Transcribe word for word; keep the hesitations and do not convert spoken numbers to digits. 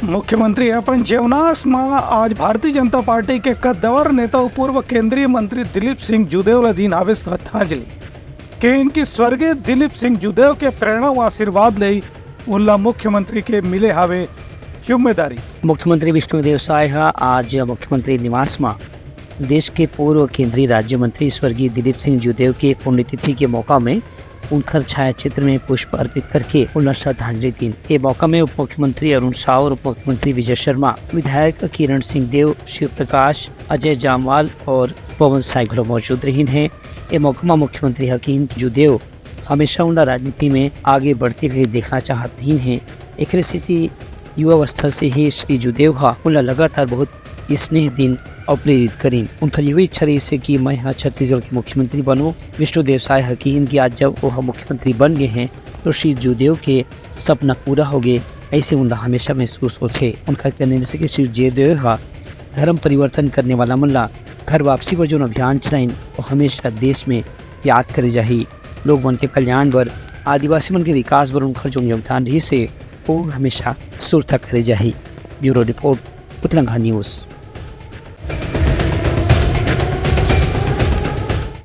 मुख्यमंत्री अपन जेवनास म आज भारतीय जनता पार्टी के कद्दावर नेता अउ पूर्व केंद्रीय मंत्री दिलीप सिंह जूदेव ल दीन हावे श्रद्धांजलि। कहिन कि स्वर्गीय दिलीप सिंह जूदेव के प्रेरणा अउ आशीर्वाद ले उनला मुख्यमंत्री के मिले हावे जिम्मेदारी। मुख्यमंत्री विष्णुदेव साय ह आज मुख्यमंत्री निवास म देश के पूर्व केंद्रीय राज्य मंत्री स्वर्गीय दिलीप सिंह जूदेव के पुण्यतिथि के मौका में उनकर छायाचित्र में पुष्प अर्पित करके उनला श्रद्धांजलि दीन। ये मौका में उप मुख्यमंत्री अरुण साव अउ उप मुख्यमंत्री विजय शर्मा, विधायक किरण सिंह देव, शिव प्रकाश, अजय जामवाल अउ पवन साय घलो मौजूद रहिन हे। ये मौका में मुख्यमंत्री ह किहिन कि जूदेव हमेशा उनला राजनीति में आगे बढ़ते हुए देखना चाहत रहिन हे। एकरे सेती युवावस्था से ही श्री जूदेव ह उनला लगातार बहुत स्नेह दीन अउ प्रेरित करिन। उनकर यही इच्छा रहिस हे कि मैं ह छत्तीसगढ़ के मुख्यमंत्री बनूं। विष्णुदेव साय ह किहिन कि आज जब ओह मुख्यमंत्री बन गे हें, तो श्री जूदेव के सपना पूरा हो गे, ऐसे उनला हमेशा महसूस होथे। उनका कहना रहिस हे कि श्री जूदेव ह धर्म परिवर्तन करने वाला मन ला घर वापसी बर जोन अभियान चलाइन, वो हमेशा देश में याद करे जाही। लोग मन के कल्याण बर, आदिवासी मन के विकास बर उनकर जोन योगदान रहिस हे, वो हमेशा सुरता करे जाही। Bureau report, Utlangha news.